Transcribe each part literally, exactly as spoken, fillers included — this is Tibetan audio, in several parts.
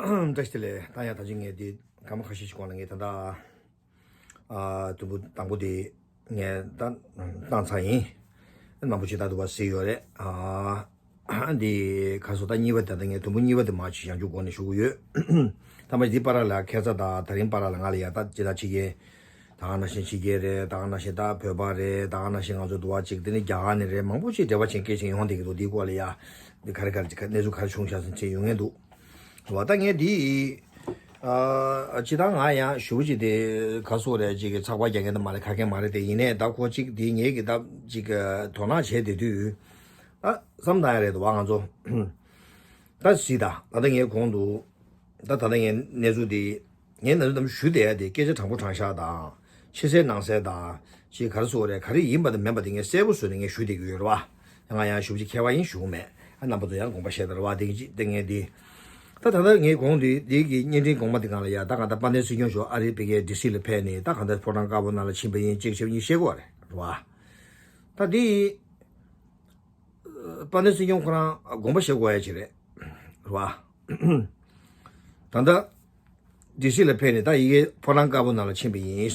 བཀྲ་ཤིས་བདེ་ལེགས། ད་ཡང་ད་ཅི་ངས་འདི་སྐར་མ་ཁ་ཤས་ཤིག་གོང་ལ་ངས་ད་ལྟ་ཨ་དུམ་བུ་དང་པོ་དེ་ངས་ད་བཏང་ཚར་ཡིན། མང་པོ་ཅིག་ད་དུ་བ་གཟིགས་ཡོད་རེད། ཨ་འདི་ཁ་སོ་ད་གཉིས་པ་དེ་ད་ངས་དུམ་བུ་གཉིས་པ་དེ་མ་ཅིག་ཡང་འཇུག་སྒོ་ནས་ཞུ་གི་ཡོད། ཐ་མ་འདི་པར་ལ་ཁ་ཚ་ད་ད་རིང་པར་ལ་ང་ལ་ཡ་ད་ཅི་ད་ཅི་གས། ད་ག་ནང་བཞིན་ཕྱི་རྒྱལ་རེད། ད་ག་ནང་བཞིན་ད་བོད་པ་རེད། ད་ག་ནང་བཞིན་ང་ཚོ་འདུག་བ་ཅིག་དེ་ནི་རྒྱ་གར་ནས་རེད། མང་པོ་ཅིག་འབྲེལ་བ་བྱེད་མཁན་ཅིག་ཡོང་བསྡད་ཀྱི་འདུག་འདིའི་སྐོར་ལ་ཡ་འདི་ག་རེ་ག་རེ་གནས་ཚུལ་ག་རེ་བྱུང་ཤག་ཟེར་ཅིག་ཡོང་ངེས་འདུག་བ། ད་ངས་འདི་ཨ་ཅི་ད་ང་ཡང་ཞུ་ཅིག་དེ་ག་སོ་རེད་ཅིག་གི་ཚགས་པར་རྒྱག་མཁན་དེ་མ་རེད། ག་གེ་མ་རེད། དེ་ཡིན་ནས་ད་ཁོ་ཅིག་དེ་ངས་གི་ད་ཅིག་དོ་སྣང་བྱས་བསྡད་དུས་ད་བསམ་བཏང་ཡ་རེད་འདུག་བ། ང་ཚོ་ད་སྲིད་ད་ད་ལྟ་ངས་གོང་དུ་ད་ད་ལྟ་ངས་གནས་ཚུལ་དེ། ངས་ནམ་ཞུ་བསྡད་ཡ་དེ་སྐད་ཆ་དྲང་པོ་དྲང་བཞག་དང་། ཕྱི་གསལ་ནང་གསལ་དང་ཅིག་ག་རེ་ཟེར་དགོས་རེད། ག་རེ་ཡིན་པ་དང་མིན་པ་དེ་ངས་གསལ་པོ་བཟོས་ནས་ངས་ཞུ་བསྡད་ཀྱི་ཡོད་རེད་བ། ང་ཡང་ཞུ་ཅིག་མཁས་པ་ཡིན་ཞུ་གི་མེད། ཨ་རྣམ་པ་ཚོ་ཡང་དགོངས་པ་བཞེས་དང་རེད་བ། དེ་ཅི་དེ་ངས་འདི་ད་ད་ལྟ་ངས་གོང་དེ་འདི་གི་བརྙན་འཕྲིན་གོང་མ་དེ་སྒང་ལ་ཡ་ད་གང་ལྟར་དཔལ་ལྡན་སྲིད་སྐྱོང་མཆོག་ཨ་རིའི་ཕ་གིའི་ཌི་སི་ལ་ཕེབས་ནས་ད་གང་ལྟར་ཕོ་བྲང་དཀར་པོ་ནང་ལ་ཕྱིན་པ་ཡིན་ཅིག་བྱས་པ་ཡིན་བཤད་དགོས་རེད་བ། ད་འདི་དཔལ་ལྡན་སྲིད་སྐྱོང་ཁོ་རང་དགོངས་པ་བཞེས་དགོས་ཡ་ཅིག་རེད་བ། ད་ལྟ་ཌི་སི་ལ་ཕེབས་ནས་ད་ཡི་གེ་ཕོ་བྲང་དཀར་པོ་ནང་ལ་ཕྱིན་པ་ཡིན།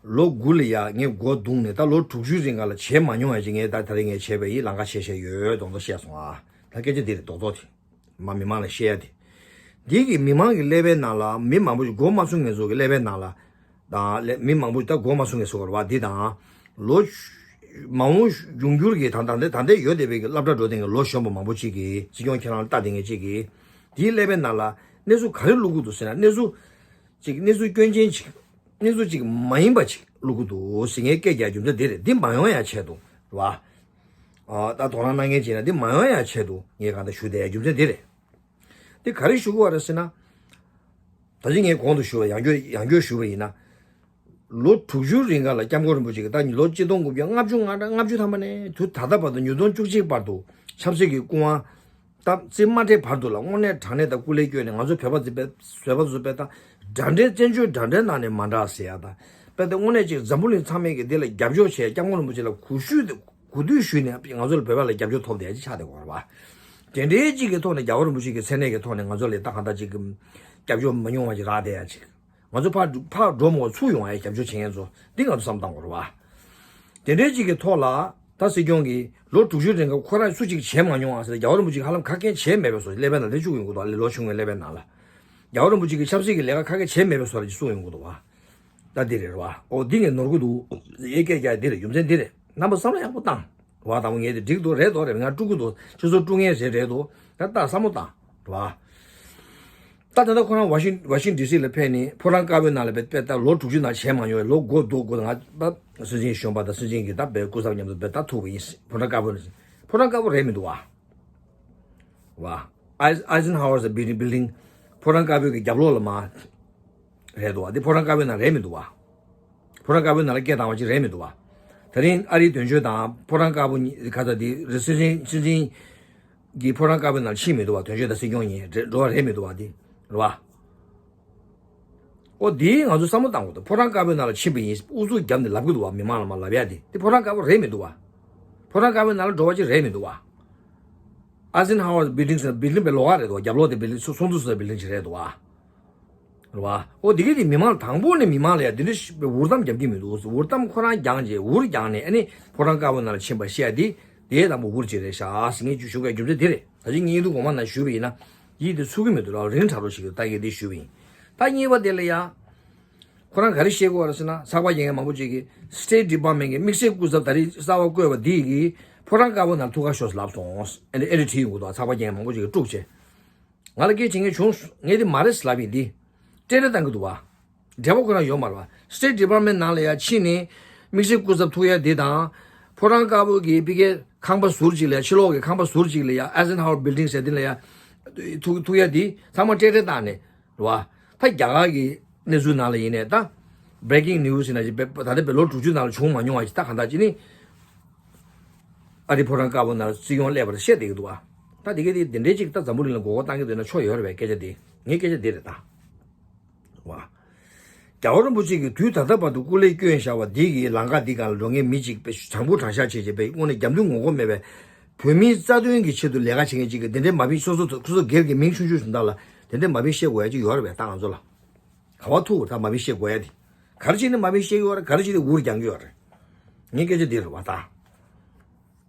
ལོ་དགུ་ལ་ཡ་ངས་མགོ་བརྡུངས་ནས་ད་ལོ་དྲུག་ཅུའི་རིང་ག་ལ་བྱས་མ་མྱོང་ཡ་ཅིག་ངས་ད་ད་རེས་ངས་བྱས་པ་ཡིན། ལམ་ཁ་བཤད་བཤད་ཡོད་མདོག་མདོག་བཤད་སོང་ཨ། ད་སྐད་ཆ་འདི་རེད་རྡོག་རྡོག་དེ། མ་མི་མང་ལ་བཤད་ཡ་དེ། འདི་གི་མི་མང་གི་ཀླད་པའི་ནང་ལ་མི་མང་པོ་ཞིག་མགོ་མ་ཚོས་མཁན་ཚོ་གི་ཀླད་པའི་ནང་ལ། དང་ཀླད་མི་མང་པོ་ཞིག་ད་མགོ་མ་ཚོས་མཁན་ཚོ་གི་རེད་བ། འདི་དང་། ལོ་མང་པོ་འབྱུང་འགྱུར་གྱི་ད་ད་ལྟ་ད་ལྟ་ཡོད་བསྡད་པའི་གི་སློབ་གྲྭ་འགྲོ་བསྡད་མཁན་ལོ་གཞོན་པ་མང་པོ་ཅིག་གིས་སྲིད་སྐྱོང་ཁྱེད་རང་ལ་ལྟ་བསྡད་མཁན་ཅིག་གིས། འདིའི་ཀླད་པའི་ནང་ལ་གནས་ཚུལ་ག་རེ་བླུག་གི་འདུག་ཟེར་ན། གནས་ཚུལ་ཅིག་གནས་ཚུལ་སྐྱོན་ཅན་ཅིག་གནས་ཚུལ་ཅིག་མ་ཡིན་པ་ཅིག་བླུག་གི་འདུག་ཟེར་ངས་སྐད་རྒྱག་རྒྱུ་མཚན་འདི་རེད། འདི་མ་ཡོང་ཡ་ཆེད་དུ་རེད་བ། ཨ་ད་དོ་སྣང་གནང་མཁན་ཅིག་ཡིན་ན་འདི་མ་ཡོང་ཡ་ཆེད་དུ་ངས་གང་ལྟར་ཞུ་བསྡད་ཡ་རྒྱུ་མཚན་འདི་རེད། འདི་ག་རེ་ཞུ་དགོས་པ་རེད་ཟེར་ན། ད་ཅི་ངས་གོང་དུ་ཞུ་བ་ཡང་བསྐྱར་ཡང་བསྐྱར་ཞུ་བ་ཡིན་ན། ལོ་དྲུག་ཅུའི་རིང་ག་ལ་སྐྱབས་མགོན་རིན་པོ་ཆེ་གིས་ད་ལོ་གཅིག་སྟོང་དགུ་བརྒྱ་ལྔ་བཅུ་ང་གྲངས་ལྔ་བཅུ་ཐམ་པ་ནས་དུས་ད་ལྟ་བར་དུ་ཉིས་སྟོང་བཅུ་གཅིག་བར་དུ་ཆབ་སྲིད་ཀྱི་སྐུ་དབང་སྟབས་རྩིས་མ་སྤྲད་བར་དུ་ལ་དངོས་གནས་དྲང་གནས་དང་སྐུ་ལས་བསྐྱོན་ནས། ང་ཚོ་བོད་པ་ཚོས་བོད་པ་ཚོས་དཔེ་ད་འདྲ་འདྲའི་བཙན་བྱོལ་འདྲ་འདྲའི་ནང་ནས་མ་འདྲ་ཟེར་ཡ་ད། དཔེ་ད་དངོས་གནས་ཅིག་འཛམ་བུ་གླིང་ཚང་མས་ཀྱི་འདི་ལ་རྒྱབ་སྐྱོར་བྱས། སྐྱབས་མགོན་རིན་པོ་ཆེ་ལ་གུས་ཞུ་གུས་འདུད་ཞུས་ནས་ང་ཚོ་ལ་བོད་པ་ལ་རྒྱབ་སྐྱོར་ཐོབ་བསྡད་ཡ་ཅིག་ཆགས་བསྡད་ཡོད་རེད་བ། དེ་འདྲའི་ཅིག་གི་ཐོག་ནས་རྒྱལ་བ་རིན་པོ་ཆེ་གི་མཚན་གནས་ཀྱི་ཐོག་ནས་ང་ཚོ་ལ་ད་གང་ལྟར་ཅིག་གི་རྒྱབ་སྐྱོར་མ་མྱོང་བ་ཅིག་རག་བསྡད་ཡ་ཅིག་ང་ཚོ་ཕར་ཕར་འགྲོ་མ་དགོས་ཚུར་ཡོང་བའི་རྒྱབ་སྐྱོར་བྱེད་མཁན་ཚོ་འདི་ང་ཚོ་བསམ་བཏང་དགོས་རེད་བ། དེ་འདྲའི་ཅིག་གི་ཐོག་ལ་ད་སྲིད་སྐྱོང་གིས་ལོ་དྲུག་ཅུའི་རིང་ག་ཁོ་རང་སུ་གཅིག་བྱས་མ་མྱོང་བ་ཟེར། རྒྱལ་བ་རིན་པོ་ཆེ་གིས་ཧ་ལམ་ག་གེ་བྱས་མེད་པའི་བཟོ་ཅིག་ཀླད་པའི་ནང་སླེབས་བཅུག་ཡོང་གི་འདུག་ལོ་ཆུང་བའི་ཀླད་པའི་ནང་ལ། རྒྱལ་བ་རིན་པོ་ཆེ་གིས་ཆབ་སྲིད་ཀྱི་ལས་ཀ་ག་གེ་བྱས་མེད་པའི་བཟོ་ཅིག་གསུངས་ཡོང་གི་འདུག་བ། ད་འདི་རེད་བ། ཨོ་འདི་ངས་ནོར་གི་འདུག་ཡེ་སྐད་རྒྱག་འདི་རེད། རྒྱུ་མཚན་འདི་རེད། རྣམ་པ་བསམ་བློ་ཡག་པོ་བཏང་། བ་དང་པོ་ངས་དེ་འགྲིག་འདུག་རེད་འདུག་རེད། ང་དཀྲུག་གི་འདུག་ཁྱོད་ཚོ་དཀྲུག་མཁན་རེད་རེད་འདུག་ད་ལྟ་བསམ་བློ་བཏང་། རེད་བ། ད་ད་ལྟ་ཁོ་རང་ཝ་ཤིང་ཝ་ཤིང་ཌི་སི་ལ་ཕེབས་ནས་ཕོ་བྲང་དཀར་པོའི་ནང་ལ་བས་ད་ལོ་དྲུག་ཅུ་ནང་བྱས་མ་མྱོང་བའི་ལོ་འགོ་འདུག་འགོ་ང་ད་སྲིད་འཛིན་གཞོན་པ་དང་སྲིད་འཛིན་གྱི་ད་བས་སྐུ་ཚབ་མཉམ་དུ་བས་ད་ཐུག་པ་ཡིན། ཕོ་བྲང་དཀར་པོ་ནང་ཕོ་བྲང་དཀར་པོ་རེད་མི་འདུག་བ། བ། ཨའི་ཨའི་ཟིན་ཧའོ་ཝར་སི་བིལ་ཌིང་བིལ་ཌིང་། ཕོ་བྲང་དཀར་པོའི་གི་རྒྱབ་ལོགས་ལ་མ། རེད་འདུག་བ། འདི་ཕོ་བྲང་དཀར་པོའི་ནང་རེད་མི་འདུག་བ། ཕོ་བྲང་དཀར་པོའི་ནང་ལ་སྐད་བཏང་བ་ཅིག་རེད་མི་འདུག་བ། ད་རིང་ཨ་རིའི་དོན་གཅོད་དང་ཕོ་བྲང་དཀར་པོ་གཉིས་ཁ་ཚ་འདི་རེ་སྲིད་འཛིན་སྲིད་འཛིན་གྱི་ཕོ་བྲང་དཀར་པོའི་ནང་ཕྱིན་མི་འདུག་བ། དོན་གཅོད་དང་སྲིད་སྐྱོང་གཉིས་རེད་འགྲོ་བ་རེད་མི་འདུག་བ། འདི་རེད་བ། ཨོ་འདི་ང་ཚོ་བསམ་བློ་བཏང་དགོས་འདུག་ཕོ་བྲང་དཀར་པོའི་ནང་ལ་ཕྱིན་པ་ཡིན་ཨུ་ཚུགས་བརྒྱབ་ནས་ལབ་གི་འདུག་བ། མི་མང་ལ་མ་ལབ་ཡ་དེ་དེ་ཕོ་བྲང་དཀར་པོ་རེད་མི་འདུག་བ། ཕོ་བྲང་དཀར་པོའི་ནང་ལ་འགྲོ་བ་ཅིག་རེད་མི་འདུག་བ། ཨ་ཟིན་ཧ་ཝར་སི་བིལ་ཌིང་ཟེར་བིལ་ཌིང་པའི་ལོགས་ཀ་རེད་འདུག་བ། རྒྱབ་ལོགས་དེ་བིལ་ཌིང་ཚོགས་འདུ་ཟེར་བིལ་ཌིང་ཅིག་རེད་འདུག་བ། རེད་བ། ཨོ་དེ་གས་དེ་མི་མང་དང་པོ་ནས་མི་མང་ལ་ཡ་དེ་འདྲ་ཞིག་འུར་གཏམ་རྒྱབ་ཀྱི་མི་འདུག་འུར་གཏམ་ཁོ་རང་རྒྱག་རྗེས་འུར་རྒྱག་ནས་ཨ་ནི་ཕོ་བྲང་དཀར་པོ་ནང་ལ་ཕྱིན་པ་བཤད་དེ་དེའི་དང་པོ་འུར་ཅིག་རེད་ཤག་ཟེར་ངས་ཞུ་ཞུ་དགོས་རྒྱུ་མཚན་དེ་རེད། ད་ཅི་ངས་འདུག་གོང་མ་ན་ཞུས་པ་ཡིན་ན་ཡིད་དེ་ཚུགས་ཀྱི་མི་འདུག་ར། རིང་དྲགས་རོགས་ཞིག་ད་ངས་འདི་ཞུས་པ་ཡིན། ད་གཉིས་པ་དེ་ལ་ཡ། ཁོ་རང་ག་རེ་བཤད་དགོས་རེད་ཟེར་ན་ཚགས་པར་རྒྱག་མཁན་མང་པོ་ཅིག་གིས་State Department གི་དམིགས་བསལ་སྐུ་ཚབ་ད་རེས་གསར་པ་བསྐོས་པ་འདི་གིས་ཕོ་བྲང་དཀར་པོ་ནང་ཐུག་ག་ཤོག་ལབ་སོང་། ཨེ་འདྲ་ཨེ་འདྲ་བྲིས་ཡོང་གི་འདུག་ཚགས་པར་རྒྱག་མཁན་མང་པོ་ཅིག་གིས་དཀྲུགས་བྱས། ང་ལ་སྐད་ཆ་ངས་བྱུང་ངས་འདི་མ་རེད་ལབ་ཡིན། འདི་སྤྲེལ་སྤྲེལ་བཏང་གི་འདུག་བ། འབྲེལ་བ་ཁོ་རང་ཡོད་མ་རེད་བ། State Department ནང་ལ་ཡ་ཕྱིན་ནས་དམིགས་བསལ་སྐུ་ཚབ་ཐུག་ཡ་འདི་དང་། ཕོ་བྲང་དཀར་པོ་གི་ཕ་གིའི་ཁང་པ་ཟུར་གཅིག་ལ་ཡ་ཕྱི་ལོགས་ཀྱི་ཁང་པ་ཟུར་གཅིག་ལ་ཡ་Eisenhower Building ཟེར་འདི་ལ་ཡ་ཐུག་ཐུག་ཡ་འདི་ཚང་མ་སྤྲེལ་སྤྲེལ་བཏང་ནས་རེད་བ། ད་རྒྱ་གར་གྱི་གནས་ཚུལ་ནང་ལ་ཡིན་ནས་ད་Breaking News ཡིན་ན་ཅིག་ད་ལྟ་བའི་ལོ་དྲུག་ཅུ་ནང་ལ་བྱུང་མ་མྱོང་བ་ཅིག་ད་གང་ལྟར་ཅིག་ནི་ཨ་རི་ཕོ་བྲང་དཀར་པོ་ནང་སྲིད་སྐྱོང་སླེབས་པར་བཤད་བསྡད་ཀྱི་འདུག་བ། ད་དེ་གས་དེ་དེ་འདྲའི་ཅིག་ད་འཛམ་བུ་གླིང་ལ་མགོ་སྐོར་བཏང་གི་འདུག་ན་ཆོ་ཡོད་རེད་པས། སྐད་ཆ་དེ་ངའི་སྐད་ཆ་དེ་རེད་ད། བ། རྒྱལ་བ་རིན་པོ་ཆེ་གིས་དུས་ད་ལྟ་བར་དུ་སྐུ་ལས་བསྐྱོན་བཞག་པ་འདི་གི་ལམ་ཁ་འདི་སྒང་ལ་འགྲོ་མཁན་མི་གཅིག་དཔེ་དྲང་པོ་དྲང་བཞག་བྱས་བྱས་པའི་དངོས་གནས་རྒྱབ་མདུན་ངོ་རྒོལ་མེད་པའི་བོད་མིའི་རྩ་དོན་གྱི་ཆེད་དུ་ལས་ཀ་བྱེད་མཁན་གཅིག་གིས་འདི་འདྲའི་མ་ཕིག་སོ་སོ་ཁོ་ཚོ་སྒེར་གྱི་མིང་ཆུང་ཆུང་ཞིག་འདྲ་ལ་ དེ་འདྲ་མ་བིན་བཤད་དགོས་ཡ་ཅིག་ཡོད་རེད་པས་ད་ང་ཚོ་ལ། ག་བ་ཐུག་ད་མ་བིན་བཤད་དགོས་ཡ་དེ། ག་རེ་བྱས་ནས་མ་བིན་བཤད་ཀྱི་ཡོད་རེད། ག་རེ་བྱས་ནས་འུར་རྒྱག་གི་ཡོད་རེད། ངའི་སྐད་ཆ་འདི་རེད་བ་ད།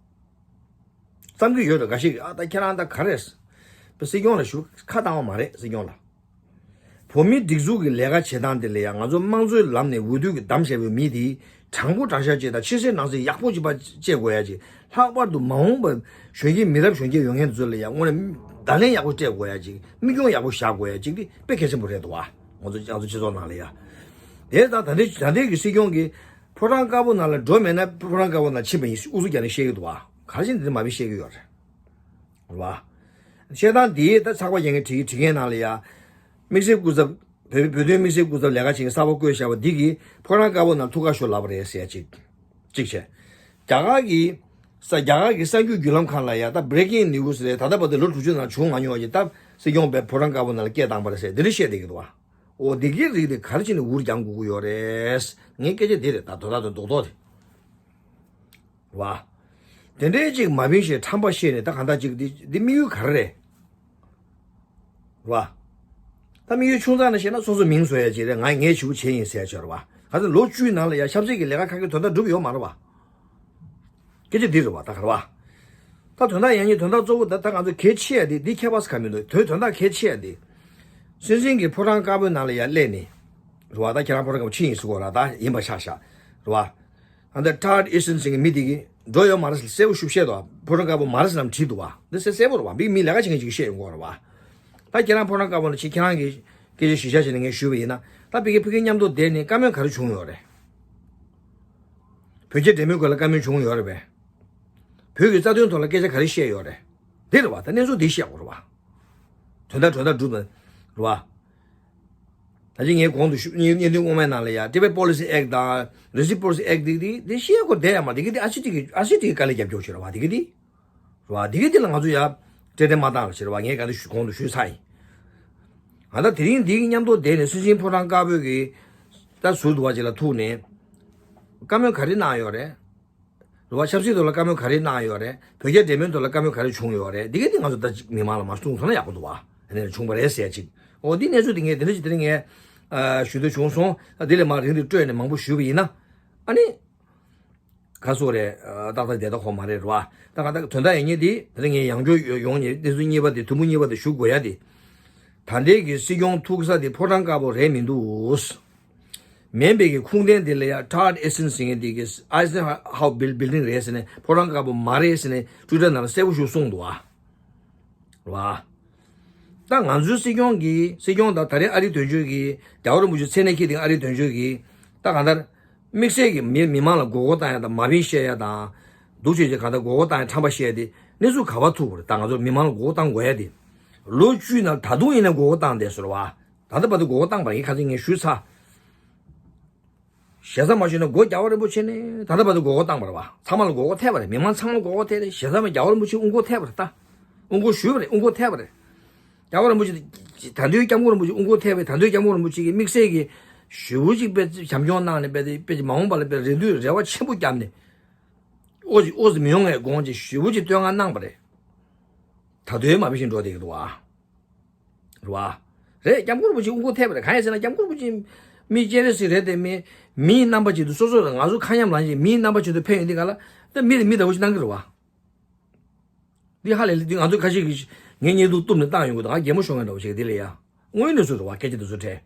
བསམ་གྱི་ཡོད་རེད་འགའ་ཞིག་གིས། ཨ་ད་ཁྱེད་རང་ད་ག་རེ། སྲིད་སྐྱོང་ལ་ཞུ་ཁ་བཏང་བ་མ་རེད་སྲིད་སྐྱོང་ལ། བོད་མིའི་སྒྲིག་འཛུགས་ཀྱི་ལས་ཀ་བྱེད་སྟངས་དེ་ལ་ཡང་ང་ཚོ་དམངས་གཙོའི་ལམ་ནས་འོས་བསྡུ་གི་བདམས་བཞག་པའི་མི་དེ་དྲང་པོ་དྲང་བཞག་ཅིག་དང་ཕྱི་གསལ་ནང་གསལ་ཡག་པོ་ཅིག་པ་བྱེད་དགོས་ཡ་ཅིག་ལྷག་པར་དུ་མ་འོངས་པ་གཞོན་སྐྱེས་མི་རབས་གཞོན་སྐྱེས་ཡོང་མཁན་ཚོ་ལ་ཡང་དངོས་གནས་བརྡ་ལན་ཡག་པོ་སྤྲད་དགོས་ཡ་ཅིག་མིག་རྒྱང་ཡག་པོ་བཞག་དགོས་ཡ་ཅིག་དེ་དཔེ་གལ་ཆེན་པོ་རེད་འདུག་བ། ང་ཚོ་ང་ཚོ་སྤྱི་ཚོགས་ནང་ལ་ཡ། དེ་དང་ད་ལྟའི་ད་ལྟའི་གི་སྲིད་སྐྱོང་གིས་ཕོ་བྲང་དཀར་པོ་ནང་ལ་འགྲོ་མེད་ན་ཕོ་བྲང་དཀར་པོ་ནང་ཕྱིན་པ་ཡིན་ཨུ་ཚུགས་རྒྱག་ནས་བཤད་ཀྱི་འདུག་བ། ག་རེ་བྱས་ནས་དེ་མ་བི་བཤད་ཀྱི་ཡོད་རེད། རེད་བ། བཤད་སྟངས་འདི་ད་ཚགས་པར་རྒྱག་མཁན་བྲིས་བྲིས་མཁན་ནང་ལ་ཡ། དམིགས་བསལ་སྐུ་ཚབ། བོད་བོད་དོན་དམིགས་བསལ་སྐུ་ཚབ་ལས་ཀ་བྱེད་མཁན་གསར་པ་བསྐོས་བཞག་པ་འདི་གིས་ཕོ་བྲང་དཀར་པོ་ནང་ཐུགས་ཁུར་ཤོར་ལབ་པ་རེད་ཟེར་ཡ་གཅིག་གཅིག་བྱས། རྒྱ་གར་གྱི་ས་རྒྱ་གར་གྱི་གསར་འགྱུར་བརྒྱུད་ལམ་ཁག་ལ་ཡ་ད་breaking news་རེད། ད་ལྟ་བར་དུ་ལོ་དྲུག་ཅུ་ནང་བྱུང་མ་མྱོང་བ་ཅིག་ད་སྲིད་སྐྱོང་པས་ཕོ་བྲང་དཀར་པོ་ནང་ལ་སྐད་བཏང་པ་རེད་ཟེར་འདི་འདྲ་བཤད་བསྡད་ཀྱི་འདུག་བ། འོ་འདི་གའི་རིགས་དེ་ག་རེ་བྱས་ནས་འུར་རྒྱག་དགོས་ཀྱི་ཡོད་རེད། ངའི་སྐད་ཆ་འདི་རེད་ད་དོ་ད་དོ་རྡོག་རྡོག་དེ། རེད་བ། དེ་འདྲའི་ཅིག་མ་བིན་ཞེས་ཁྲམ་པ་བཤད་ནས་ད་གང་ལྟར་ཅིག་འདི་འདི་དམིགས་ཡུལ་ག་རེ་རེད། རེད་བ། ད་དམིགས་ཡུལ་ཆུང་ཙག་ནས་བཤད་ན་སོ་སོ་མིང་བཟོ་ཡ་ཅིག་རེད། ང་ངས་བྱེད་པོ་བྱས་ཡིན་ཟེར་ཡ་ཅིག་རེད་བ། ག་ཚོད་ལོ་བཅུའི་ནང་ལ་ཡ་ཆབ་སྲིད་ཀྱི་ལས་ཀ་ཁག་གི་དོན་དག་འགྲུབ་ཡོད་མ་རེད་བ། སྐད་ཆ་འདི་རེད་བ་ད་ག་རེད་བ། ད་དོན་དག་ཡང་ཉིད་དོན་དག་གཙོ་བོ་ད་ད་ང་ཚོ་གལ་ཆེ་ཡ་འདི་འདི་ཁྱད་པར་ཁ་མི་འདུག་དོན་དོན་དག་གལ་ཆེ་ཡ་འདི། སྲིད་འཛིན་གྱི་ཕོ་བྲང་དཀར་པོའི་ནང་ལ་ཡ་སླེབས་ནས། རེད་བ་ད་ཁྱེད་རང་ཕོ་བྲང་དཀར་པོ་ཕྱིན་ཡིན་ཟེར་གོ་ར་ད་ཡིན་པ་ཆགས་ཤག་རེད་བ། ཨ་ད་ཊོཌ་ཨི་སན་ཟེར་མཁན་མི་དེ་གིས་འགྲོ་ཡོད་མ་རེད་ཟེར་གསལ་པོ་ཞིག་བཤད་འདུག་ཕོ་བྲང་དཀར་པོ་མ་རེད་ཟེར་ལམ་བྲིས་འདུག་བ། འདི་གསལ་གསལ་པོ་རེད་བ། མི་མི་ལས་ཀ་བྱེད་མཁན་ཅིག་གིས་བཤད་ཡོང་གི་རེད་བ། ད་ཁྱེད་རང་ཕོ་བྲང་དཀར་པོ་ལ་ཕྱིན་ཁྱེད་རང་གིས་སྐད་ཆ་གཞི་བཞག་བྱས་ནས་ངས་ཞུས་པ་ཡིན་ན་ད་ཕ་གི་ཕ་གི་མཉམ་དུ་བསྡད་ནས་བཀའ་མོལ་ག་རེ་བྱུང་ཡོད་རེད། བོད་རྒྱ་འབྲེལ་མོལ་སྐོར་ལ་བཀའ་མོལ་བྱུང་ཡོད་རེད་པས། བོད་ཀྱི་རྩ་དོན་ཐོག་ལ་སྐད་ཆ་ག་རེ་བཤད་ཡོད་རེད། འདི་རེད་བ་ད་གནས་ཚུལ་འདི་བཤད་དགོས་རེད་བ། དོན་དག་དོན་དག་སྒྲུབ་པ་རེད་བ། ད་ཅི་ངས་གོང་དུ་ཞུ་བརྙན་བརྙན་ཐུང་སྔོན་མའི་ནང་ལ་ཡ་Tibet Policy Act་དང་Reciprocity Act་འདི་འདི་འདི་བཤད་དགོས་བསྡད་ཡ་མ་འདི་གི་འདི་ཨ་ཕྱི་དེ་གི་ཨ་ཕྱི་དེ་གི་དཀའ་ལས་རྒྱབ་སྐྱོར་བྱེད་རེད་བ་འདི་གི་འདི། རེད་བ་འདི་གི་འདི་ལ་ང་ཚོ་ཡ་སྤྲད་སྤྲད་མ་བཏང་ར་བྱེད་རེད་བ། ངས་ག་འདི་ཞུ་གོང་དུ་ཞུས་ཚར་ཡིན། ང་ད་དེ་རིང་འདི་གི་མཉམ་དུ་བསྡད་ནས་སྲིད་འཛིན་ཕོ་བྲང་དཀར་པོའི་གི་ད་ཟུར་དུ་བ་ཅིག་ལ་ཐུག་ནས་བཀའ་མོལ་ག་རེ་གནང་ཡོད་རེད། རེད་བ། ཆབ་སྲིད་ཐོག་ལ་བཀའ་མོལ་ག་རེ་གནང་ཡོད་རེད། བོད་རྒྱ་འབྲེལ་མོལ་ཐོག་ལ་བཀའ་མོལ་ག་རེ་བྱུང་ཡོད་རེད། འདི་ག་འདི་ང་ཚོ་ད་ཅིག་མི་མང་ལ་མར་གསུངས་ཐུབ་ན་ཡག་པོ་འདུག་བ། ཨ་ནི་བྱུང་བ་རེད་ཟེར་ཅིག་འོ་འདི་གནས་ཚུལ་འདི་ངས་འདི་འདྲ་ཅིག་དེ་རིང་ངས་ཨ་ཞུ་འདོད་བྱུང་སོང་། ད་འདི་ལས་མར་རིང་དུ་སྤྲོས་ནས་མང་པོ་ཞུས་པ་ཡིན་ན། ཨ་ནི་ག་སོ་རེད། ཨ་ཏག་ཏག་བསྡད་ད་ཁོ་མ་རེད་རེད་བ། ད་ག་ད་དོན་དག་ཡིན་ངེས་འདི་དེ་རིང་ངས་ཡང་བསྐྱར་ཡོང་ངེས་གནས་ཚུལ་གཉིས་པ་དེ་དུམ་བུ་གཉིས་པ་དེ་ཞུ་དགོས་ཡ་དེ། ད་ལྟའི་གི་སྲིད་སྐྱོང་ཐུག་ས་དེ་ཕོ་བྲང་དཀར་པོ་རེད་མི་འདུག་མེན་པའི་གི་ཁུངས་ལྡན་དེ་ལ་ཡ་Tibet Aid Center་ཟེར་མཁན་དེ་གི་Eisenhower Buil- Building་རེད་ཟེར་ནས་ཕོ་བྲང་དཀར་པོ་མ་རེད་ཟེར་ནས་Twitter་ནང་ལ་གསལ་པོ་ཞིག་གསུངས་འདུག་ཨ། རེད་བ། ད་ང་ཚོའི་སྲིད་སྐྱོང་གིས་སྲིད་སྐྱོང་དང་ད་རེས་ཨ་རིའི་དོན་གཅོད་ཀྱིས་རྒྱལ་བ་རིན་པོ་ཆེ་མཚན་གནས་འཁྱེར་དེ་ཨ་རིའི་དོན་གཅོད་ཀྱིས་ད་གང་ལྟར་དམིགས་བསལ་གྱི་མི་མི་མང་ལ་མགོ་སྐོར་བཏང་ཡ་དང་མ་བིན་བཤད་ཡ་དང་། སྡུག་ཆེ་ཆེ་གང་ལྟར་མགོ་སྐོར་བཏང་ཡ་ཁྲམ་པ་བཤད་དེ་གནས་ཚུལ་ག་བ་ཐུག་པ་རེད། ད་ང་ཚོ་མི་མང་ལ་མགོ་སྐོར་བཏང་དགོས་ཡ་དེ་ལོ་བཅུའི་ནང་ད་དུང་ཡིན་ན་མགོ་སྐོར་བཏང་བསྡད་ཟེར་བ། ད་ལྟ་བར་དུ་མགོ་སྐོར་བཏང་པ་ཡིན་ཁ་སང་ངས་ཞུས་ཚར། ཞེ་ས་མ་ཞུས་ན་མགོ་རྒྱལ་བ་རིན་པོ་ཆེ་ནས་ད་ལྟ་བར་དུ་མགོ་སྐོར་བཏང་པ་རེད་བ། ཚང་མ་ལ་མགོ་སྐོར་ཐེབས་པ་རེད། མི་མང་ཚང་མ་ལ་མགོ་སྐོར་ཐེབས་རེད། ཞེ་ས་མ་རྒྱལ་བ་རིན་པོ་ཆེ་དབུ་མགོ་ཐེབས་པ་རེད་ད། དབུ་མགོ་ཞུས་པ་རེད། དབུ་མགོ་ཐེབས་པ་རེད། རྒྱལ་བ་རིན་པོ་ཆེ་ད་དུང་སྐྱབས་མགོན་རིན་པོ་ཆེ་དབུ་མགོ་ཐེབས་པའི་ད་དུང་སྐྱབས་མགོན་རིན་པོ་ཆེ་གིས་དམིགས་བསལ་གྱི་ཞེ་པོ་ཅིག་དཔེ་བྱམས་སྐྱོང་གནང་ནས་དཔེ་དེ་དཔེ་ཅིག་མ་འོངས་པ་ལ་དཔེ་རེ་འདུན་རེ་བ་ཆེན་པོ་བརྒྱབ་ནས། ཨོ་ཅིག་ཨོ་ཙི་མི་ཡོང་ངས་དགོངས་ཅིག་ཞེ་པོ་ཅིག་བསྟོད་བསྔགས་གནང་པ་རེད། ད་དུང་མ་བི་ཤིང་འགྲོ་བསྡད་ཀྱི་འདུག་ཨ། རེད་བ། རེད། སྐྱབས་མགོན་རིན་པོ་ཆེ་དབུ་མགོ་ཐེབས་པ་རེད། གང་ཡིན་ཟེར་ན་སྐྱབས་མགོན་རིན་པོ་ཆེ་མི་སྤྱན་རས་གཟིགས་རེད་དེ། མི་མིའི་རྣམ་པ་ཅིག་ཏུ་སོ་སོ་རེད། ང་ཚོ་ཁ་མཉམ་ལངས་ཤིང་མིའི་རྣམ་པ་ཅིག་ཏུ་ཕེབས་ཡོང་དུས་ག་ལ་ད་མི་དེ་མི་འདྲ་བོ་ཞིག་གནང་གི་རེད་བ། འདི་ཧ་ལས་ལས་འདི་ང་ཚོ་ཁ་ཤས་ཀྱིས་ངའི་བརྙན་ཐུང་གཏུབ་ནས་བཏང་ཡོང་གི་འདུག་ང་གད་མོ་ཤོར་མཁན་འདྲ་བོ་ཞིག་འདི་ལ་ཡ། དངོས་གནས་སུ་རེད་བ། སྐད་ཆ་འདི་ཚོ་འཕྲད།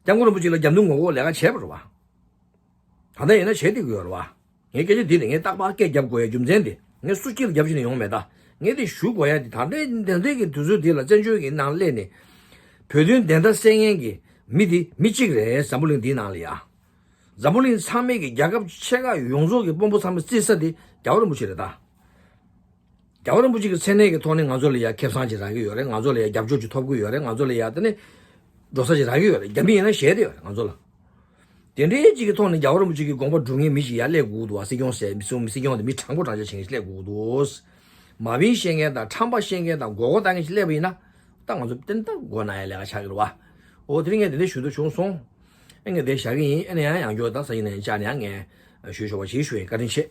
སྐྱབས་མགོན་རིན་པོ་ཆེ་ལ་རྒྱབ་མདུན་ངོ་ལྐོག་ལས་ཀ་བྱས་པ་རེད་བ། ད་ལྟ་ཡིན་ན་བྱེད་བསྡད་ཀྱི་ཡོད་རེད་བ། ངས་སྐད་ཆ་འདི་ནི་ངས་རྟག་པར་སྐད་རྒྱབ་དགོས་ཡ་རྒྱུ་མཚན་དེ་ངས་སུ་གཅིག་ལ་རྒྱབ་བཞིན་ཡོང་མེད་ད། ངས་དེ་ཞུ་དགོས་ཡ་དེ་ད་ལྟའི་འདས་འདས་ཀྱི་དུས་ཚོད་འདི་ལ་བཙན་བྱོལ་གྱི་ནང་སླེབས་ནས་བོད་དོན་བདེན་མཐའ་གསལ་མཁན་གྱི་མི་དེ་མི་གཅིག་རེད། འཛམ་བུ་གླིང་འདིའི་ནང་ལ་ཡ། འཛམ་བུ་གླིང་ཚང་མས་ཀྱི་རྒྱལ་ཁབ་ཆེ་ཁག་ཡོངས་རྫོགས་ཀྱི་དཔོན་པོ་ཚང་མས་བརྩི་ས་དེ་རྒྱལ་བ་རིན་པོ་ཆེ་རེད་ད། རྒྱལ་བ་རིན་པོ་ཆེ་གི་མཚན་གནས་ཀྱི་ཐོག་ནས་ང་ཚོ་ལ་ཡ་ཁེ་བཟང་ཅིག་རག་གི་ཡོད་རེད། ང་ཚོ་ལ་ཡ་རྒྱབ་སྐྱོར་ཅིག་ཐོབ་ཀྱི་ཡོད་རེད། ང་ཚོ་ལ་ཡ་དེ་ནས་འགྲོ་ས་ཅིག་རག་གི་ཡོད་རེད། རྒྱ་མི་ཡིན་ན་ཞེད་དེ་ཡོད་རེད་ང་ཚོ་ལ། དེ་འདྲའི་ཅིག་གི་ཐོག་ནས་རྒྱལ་བ་རིན་པོ་ཆེ་གི་དགོངས་པ་སྒྲུབ་མཁན་མི་ཞིག་ཡ་སླེབས་དགོས་འདུག་བ། སྲིད་སྐྱོང་ཟེར་མི་སྲིད་སྐྱོང་དེ་མི་དྲང་པོ་དྲང་བཞག་བྱེད་མཁན་ཞིག་སླེབས་དགོས་འདུག་མ་བིན་བཤད་མཁན་དང་ཁྲམ་པ་བཤད་མཁན་དང་མགོ་སྐོར་བཏང་མཁན་ཞིག་སླེབས་པ་ཡིན་ན། ད་ང་ཚོ་ཏན་ཏན་མགོ་ན་ཡ་ལས་ཀ་ཆགས་ཀྱི་རེད་བ། འོ་དེ་རིང་ངས་དེ་འདྲ་ཞུ་འདོད་བྱུང་སོང་། ཨེ་ངས་དེ་བཞག་གི་ཡིན། ཨེ་ནས་ཡང་ཡང་བསྐྱར་ད་སང་ཉིན་ནས་བཅར་ནས་ཡང་ངས་ཞུ་ཆོག་པ་ཞིག་ཞུ་ཡིན། བཀའ་དྲིན་ཆེ།